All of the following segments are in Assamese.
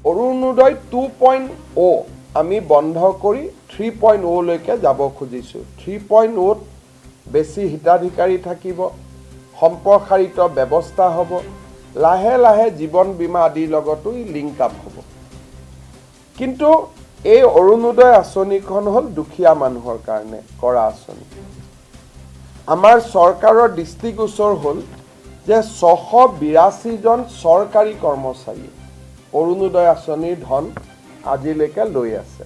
অৰুণোদয় 2.0 আমি বন্ধ কৰি 3.0লৈকে যাব খুজিছোঁ। 3.0ত বেছি হিতাধিকাৰী থাকিব, সম্প্ৰসাৰিত ব্যৱস্থা হ'ব, লাহে লাহে জীৱন বীমা আদিৰ লগতো ই লিংক আপ হ'ব। কিন্তু এই অৰুণোদয় আঁচনিখন হ'ল দুখীয়া মানুহৰ কাৰণে কৰা আঁচনি। আমাৰ চৰকাৰৰ দৃষ্টিগোচৰ হ'ল যে 682জন চৰকাৰী কৰ্মচাৰীয়ে অৰুণোদয় আঁচনিৰ ধন আজিলৈকে লৈ আছে।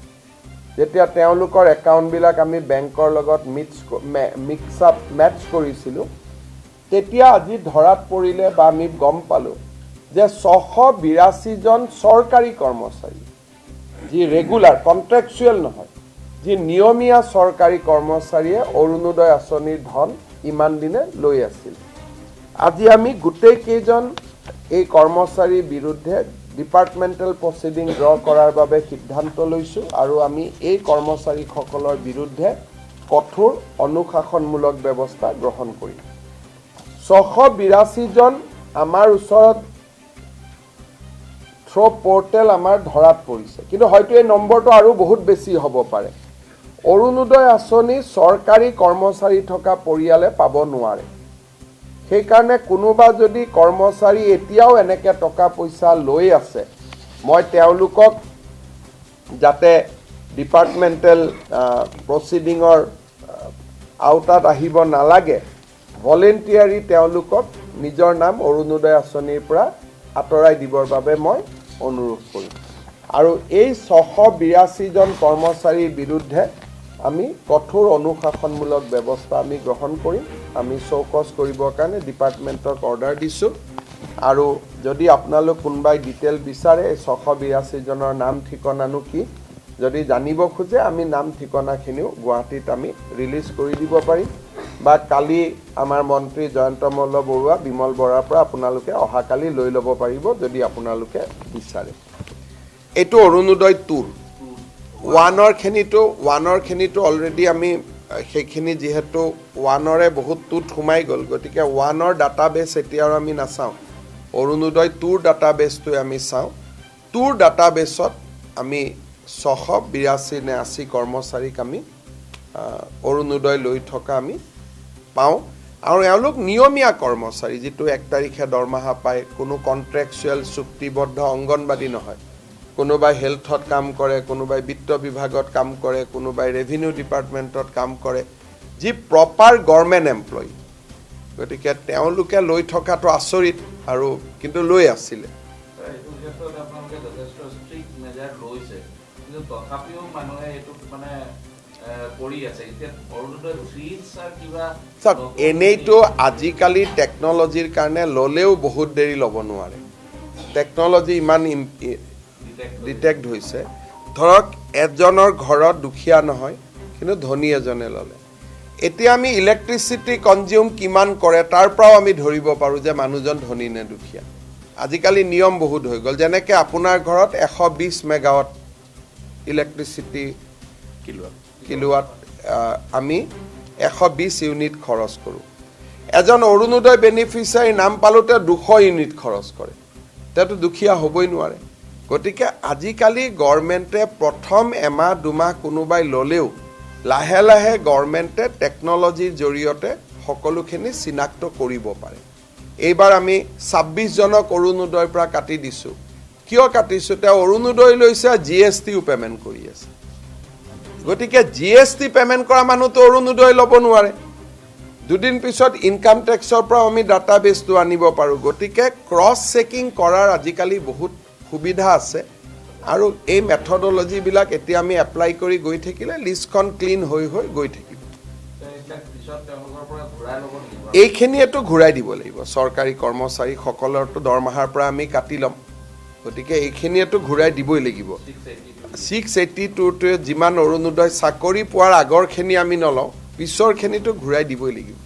যেতিয়া তেওঁলোকৰ একাউণ্টবিলাক আমি বেংকৰ লগত মিক্স মিক্স আপ মেটচ কৰিছিলোঁ, তেতিয়া আজি ধৰাত পৰিলে বা আমি গম পালোঁ যে 682জন চৰকাৰী কৰ্মচাৰী, যি ৰেগুলাৰ, কণ্ট্ৰেকচুৱেল নহয়, যি নিয়মীয়া চৰকাৰী কৰ্মচাৰীয়ে অৰুণোদয় আঁচনিৰ ধন ইমান দিনে লৈ আছিল। আজি আমি গোটেইকেইজন এই কৰ্মচাৰীৰ বিৰুদ্ধে ডিপাৰ্টমেণ্টেল প্ৰচিডিং ড্ৰ কৰাৰ বাবে সিদ্ধান্ত লৈছোঁ আৰু আমি এই কৰ্মচাৰীসকলৰ বিৰুদ্ধে কঠোৰ অনুশাসনমূলক ব্যৱস্থা গ্ৰহণ কৰিম। 682জন আমাৰ ওচৰত থ্ৰ' পৰ্টেল আমাৰ ধৰাত পৰিছে, কিন্তু হয়তো এই নম্বৰটো আৰু বহুত বেছি হ'ব পাৰে। অৰুণোদয় আঁচনি চৰকাৰী কৰ্মচাৰী থকা পৰিয়ালে পাব নোৱাৰে। সেইকাৰণে কোনোবা যদি কৰ্মচাৰী এতিয়াও এনেকৈ টকা পইচা লৈ আছে, মই তেওঁলোকক যাতে ডিপাৰ্টমেণ্টেল প্ৰচিডিঙৰ আওতাত আহিব নালাগে, ভলেণ্টিয়াৰী তেওঁলোকক নিজৰ নাম অৰুণোদয় আঁচনিৰ পৰা আঁতৰাই দিবৰ বাবে মই অনুৰোধ কৰিম। আৰু এই 682জন কৰ্মচাৰীৰ বিৰুদ্ধে আমি কঠোৰ অনুশাসনমূলক ব্যৱস্থা আমি গ্ৰহণ কৰিম। আমি চৌকছ কৰিবৰ কাৰণে ডিপাৰ্টমেণ্টক অৰ্ডাৰ দিছোঁ। আৰু যদি আপোনালোক কোনোবাই ডিটেইল বিচাৰে, এই 682জনৰ নাম ঠিকনানো কি যদি জানিব খোজে, আমি নাম ঠিকনাখিনিও গুৱাহাটীত আমি ৰিলিজ কৰি দিব পাৰিম বা কালি আমাৰ মন্ত্ৰী জয়ন্ত মল্ল বৰুৱা, বিমল বৰাৰ পৰা আপোনালোকে অহাকালি লৈ ল'ব পাৰিব যদি আপোনালোকে বিচাৰে। এইটো অৰুণোদয় টুৰ, ওৱানৰখিনিতো অলৰেডি আমি সেইখিনি যিহেতু ওৱানৰে বহুত টুত সোমাই গ'ল, গতিকে ওৱানৰ ডাটাবেছ এতিয়া আৰু আমি নাচাওঁ। অৰুণোদয় টুৰ ডাটাবেছটোৱে আমি চাওঁ। টুৰ ডাটাবেছত আমি 682 নে 80 কৰ্মচাৰীক আমি অৰুণোদয় লৈ থকা আমি পাওঁ। আৰু এওঁলোক নিয়মীয়া কৰ্মচাৰী, যিটো 1 তাৰিখে দৰমহা পায়, কোনো কণ্ট্ৰেকচুৱেল চুক্তিবদ্ধ অংগনবাদী নহয়। কোনোবাই হেল্থত কাম কৰে, কোনোবাই বিত্ত বিভাগত কাম কৰে, কোনোবাই ৰেভিনিউ ডিপাৰ্টমেণ্টত কাম কৰে, যি প্ৰপাৰ গভৰ্ণমেণ্ট এমপ্লয়ী। গতিকে তেওঁলোকে লৈ থকাটো আচৰিত আৰু কিন্তু লৈ আছিলে। এইটো ক্ষেত্ৰত আপোনালোকে যথেষ্ট ষ্ট্ৰিক্ট মেজাৰ লৈছে, কিন্তু তথাপিও মানুহে এইটোক মানে কৰি আছে। এতিয়া অৰুণোদয় 3ত ছাৰ কিবা চাওক, নতুন এনেইতো আজিকালি টেকন'লজিৰ কাৰণে ল'লেও বহুত দেৰি ল'ব নোৱাৰে। টেকন'লজি ইমান detect detect হৈছে। ধৰক এজনৰ ঘৰত দুখীয়া নহয়, কিন্তু ধনী এজনে ল'লে, এতিয়া আমি ইলেক্ট্ৰিচিটি কনজিউম কিমান কৰে তাৰ পৰাও আমি ধৰিব পাৰোঁ যে মানুহজন ধনী নে দুখীয়া। আজিকালি নিয়ম বহুত হৈ গ'ল। যেনেকৈ আপোনাৰ ঘৰত 120 মেগাৱাট ইলেক্ট্ৰিচিটি কিলোৱাট। কিলোৱাট, আমি 120 ইউনিট খৰচ কৰোঁ। এজন অৰুণোদয় বেনিফিচিয়াৰীৰ নাম পালোঁতে 200 ইউনিট খৰচ কৰে, তেওঁতো দুখীয়া হ'বই নোৱাৰে। গতিকে আজিকালি গভৰ্ণমেণ্টে প্ৰথম এমাহ দুমাহ কোনোবাই ল'লেও লাহে লাহে গভৰ্ণমেণ্টে টেকন'লজিৰ জৰিয়তে সকলোখিনি চিনাক্ত কৰিব পাৰে। এইবাৰ আমি 26জনক অৰুণোদয়ৰ পৰা কাটি দিছোঁ। কিয় কাটিছোঁ? তেওঁ অৰুণোদয় লৈছে, জিএছটিও পে'মেণ্ট কৰি আছে। গতিকে জিএছটি পে'মেণ্ট কৰা মানুহটো অৰুণোদয় ল'ব নোৱাৰে। দুদিন পিছত ইনকাম টেক্সৰ পৰাও আমি ডাটাবেছটো আনিব পাৰোঁ। গতিকে ক্ৰছ চেকিং কৰাৰ আজিকালি বহুত সুবিধা আছে আৰু এই মেথডলজিবিলাক এতিয়া আমি এপ্লাই কৰি গৈ থাকিলে লিষ্টখন ক্লিন হৈ হৈ গৈ থাকিব। এইবিলাক পিছত তেওঁলোকৰ পৰা ঘূৰাই ল'ব নেকি? এইখিনিয়েতো ঘূৰাই দিব লাগিব। চৰকাৰী কৰ্মচাৰীসকলৰতো দৰমহাৰ পৰা আমি কাটি ল'ম, গতিকে এইখিনিয়েতো ঘূৰাই দিবই লাগিব। 682। 682টোৱে যিমান অৰুণোদয় চাকৰি পোৱাৰ আগৰখিনি আমি নলওঁ, পিছৰখিনিতো ঘূৰাই দিবই লাগিব।